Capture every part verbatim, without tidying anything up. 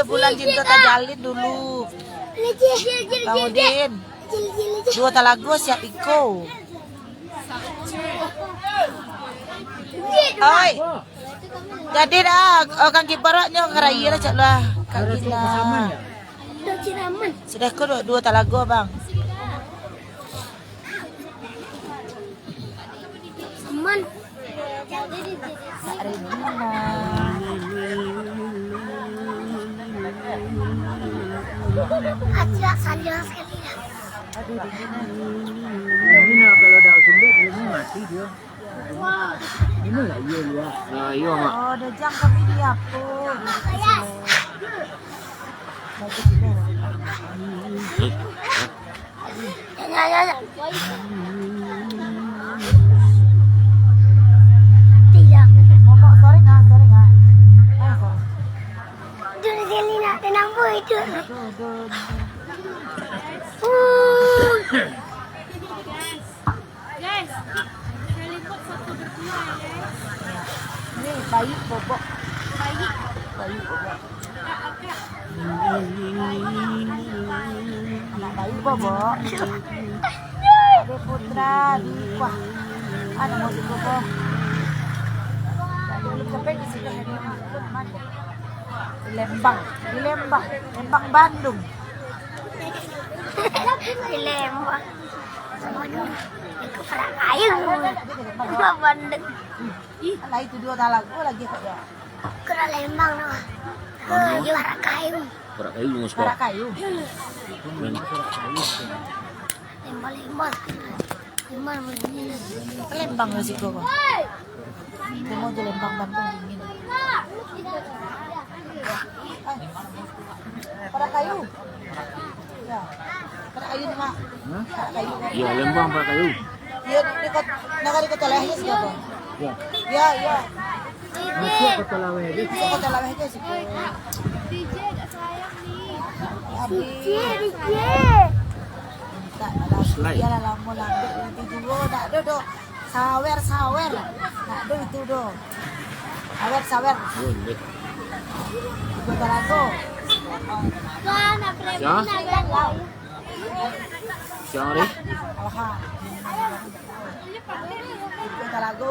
Bulan cinta tajalin dulu. Bang Udin. Duo talago siap iko. Oi. Jadi dah, oh, Kang Kiparok nyo karaya lah, cak lah. Kang Gina. Sudah ko duo, duo talago, Bang. Aman. Kak Regina. Acil sanjang sekali lah. Aduh, dingin. Ini nak kalau dah sumbek, dia ni mati dia. Ini lah, iya, iya. Nah, iya, Mak. Oh, dah jam kami di apa? Bagus juga. Ya, ya, ya. Tidak. Momok, sorry, ah, sorry, ah. Ah, sorry. Dulu sekali nak tenang, boy, tu. Duh, duh, duh. Uh. Guys, seliput satu berdua ya, guys. Ni bayi bobok. Bayi. Bayi bobok. Agak-agak. Anak bayi bobok. Ade Putra di kuah. Anu mau di bobok. Belum sampai di sini, hari ini belum ada. Di Lembang, di Lembang, Lembang Bandung. Di Lembang. Itu parak kayu. Lembang Bandung. Ih, lah itu duo talago lagi kok ya. Kira Lembang no. Kayu, parak kayu. Parak kayu, Mas. Parak kayu. Lembang, Lembang. Lembang di situ, Bang. Tengok je Lembang Bandung dingin. Parak kayu. Ya. Parak kayu ni, Mak. Hah? Parak kayu. Iya, Lembang parak kayu. Iya, di, di kot-, nagari Kota Lahir sih, Bang. Ya. Ya, ya. Masuk Kota Laweh aja. Masuk Kota Laweh aja sih. Habis. Minta lah, biarlah lamo lah. Itu juo, dak ado doh. Sawer, sawer. Dak ado itu doh. Sawer, sawer. Boleh. Itu talago. Ya. Siang hari. Alhamdulillah. Itu talago.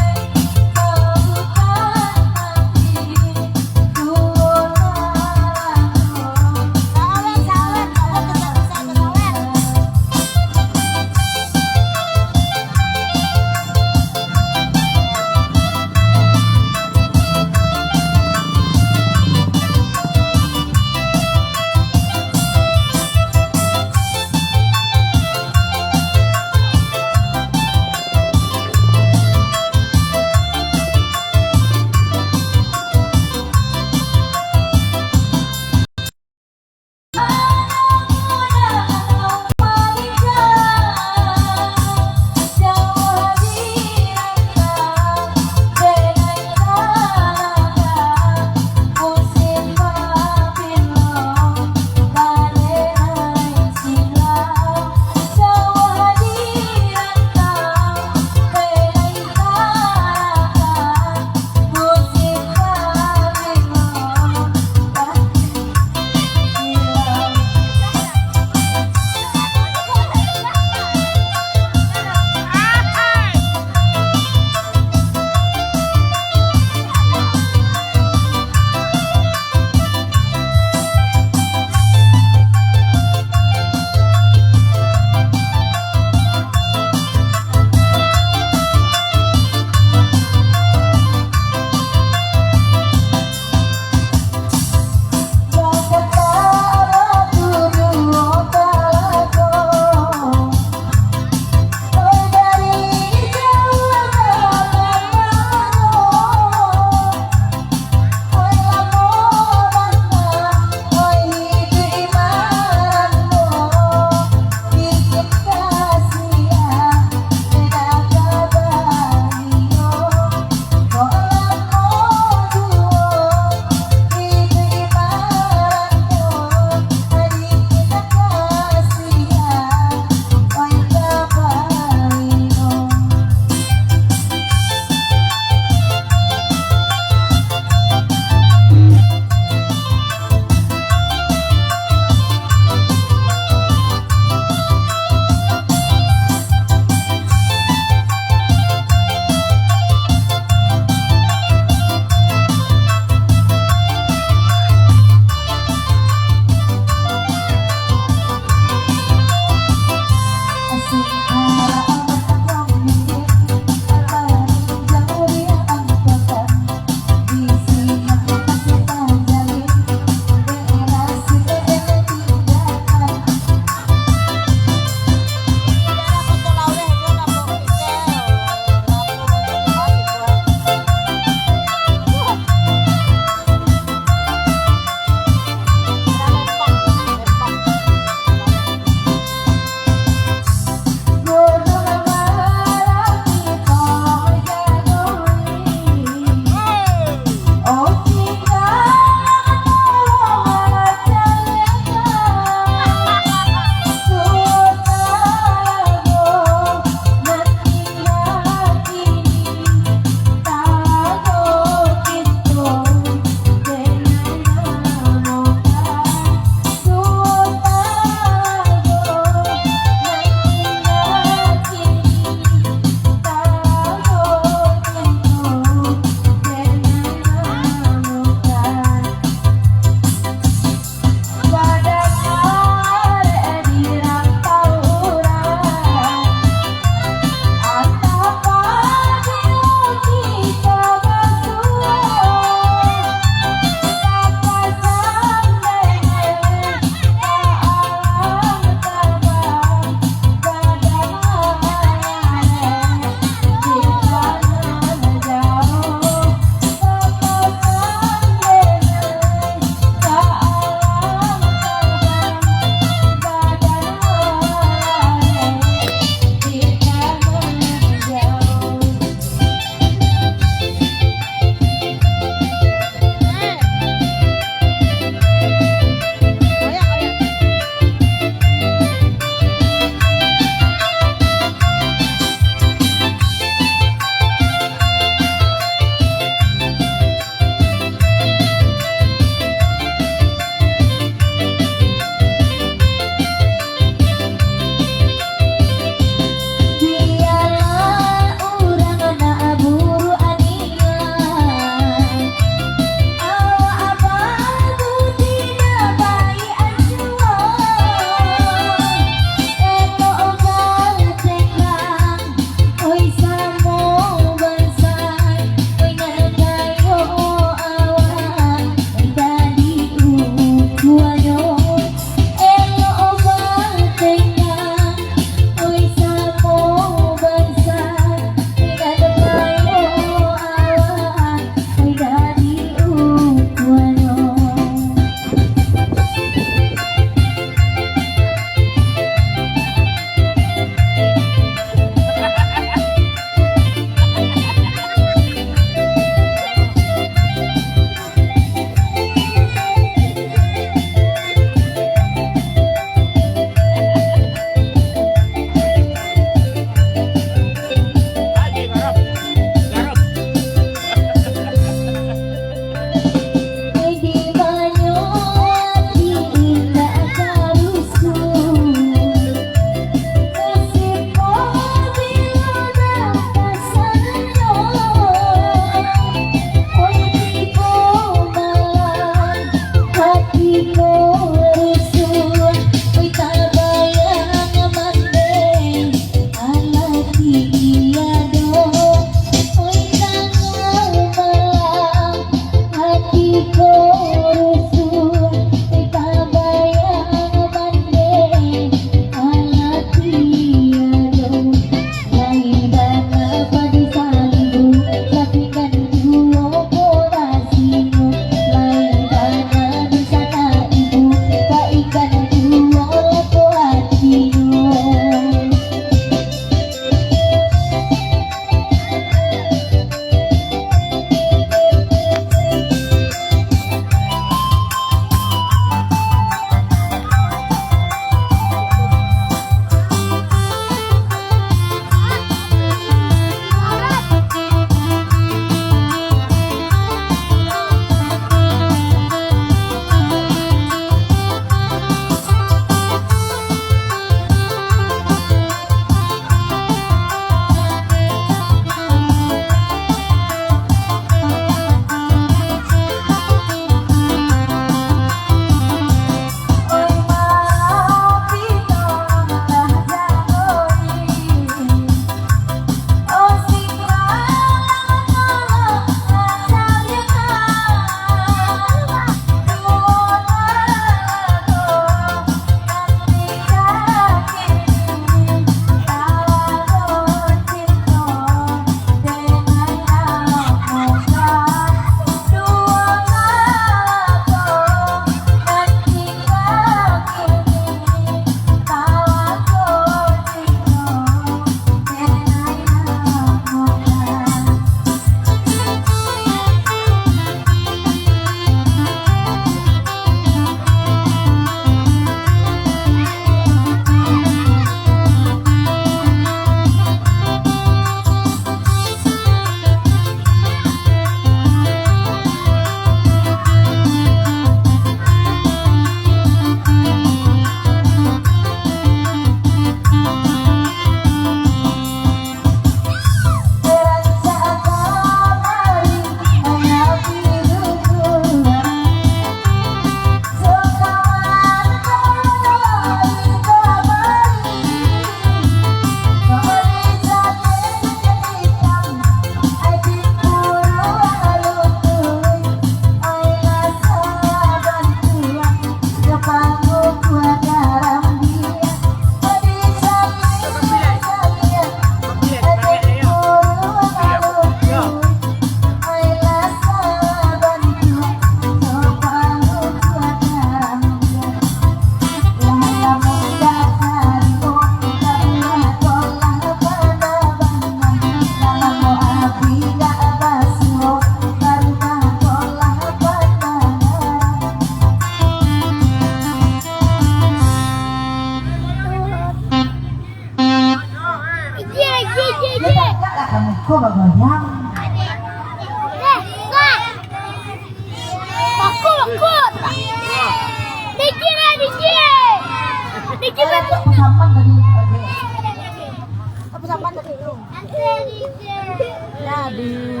Aduh.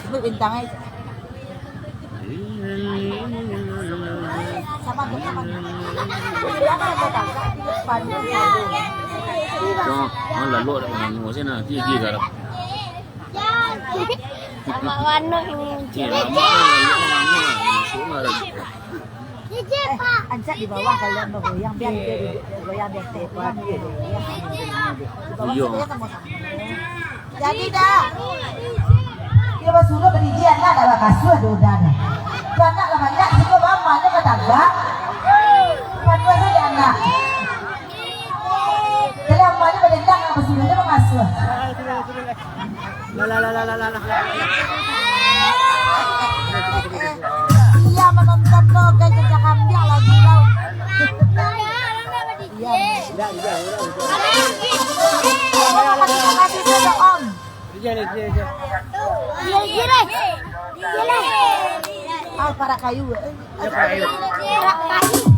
Sebut bintang aja. Sama tu, sama tu. Tengok, oh, lalu ada pengamu sih, nah, tinggi sekarang. Sama warna ini. Iya, lama kan, lalu pengamu, nah, masuk lah. Eh, ancak di bawah kalian bagoyang, biar dia duduk, dia goyang, biar dia goyang. Di bawah. Iya. Saja sama-sama. Jadi dah. Dia basuruh berdiri anak dah bakasuh tu dah. Tu anak lah banyak, siko bamanyo ka tagak. Panuah saja anak. Jadi amanyo badendang, basuruhnyo bangasuh. Lah, lah, lah, lah, lah, lah, lah. Iya, menonton no, guys, kerja kambing lagi, tau. Iya. Om, terima kasih saja, Om. Iya, iya, iya. Iya, iya. Ah, parak kayu, eh. Ya, parak kayu. Parak kayu.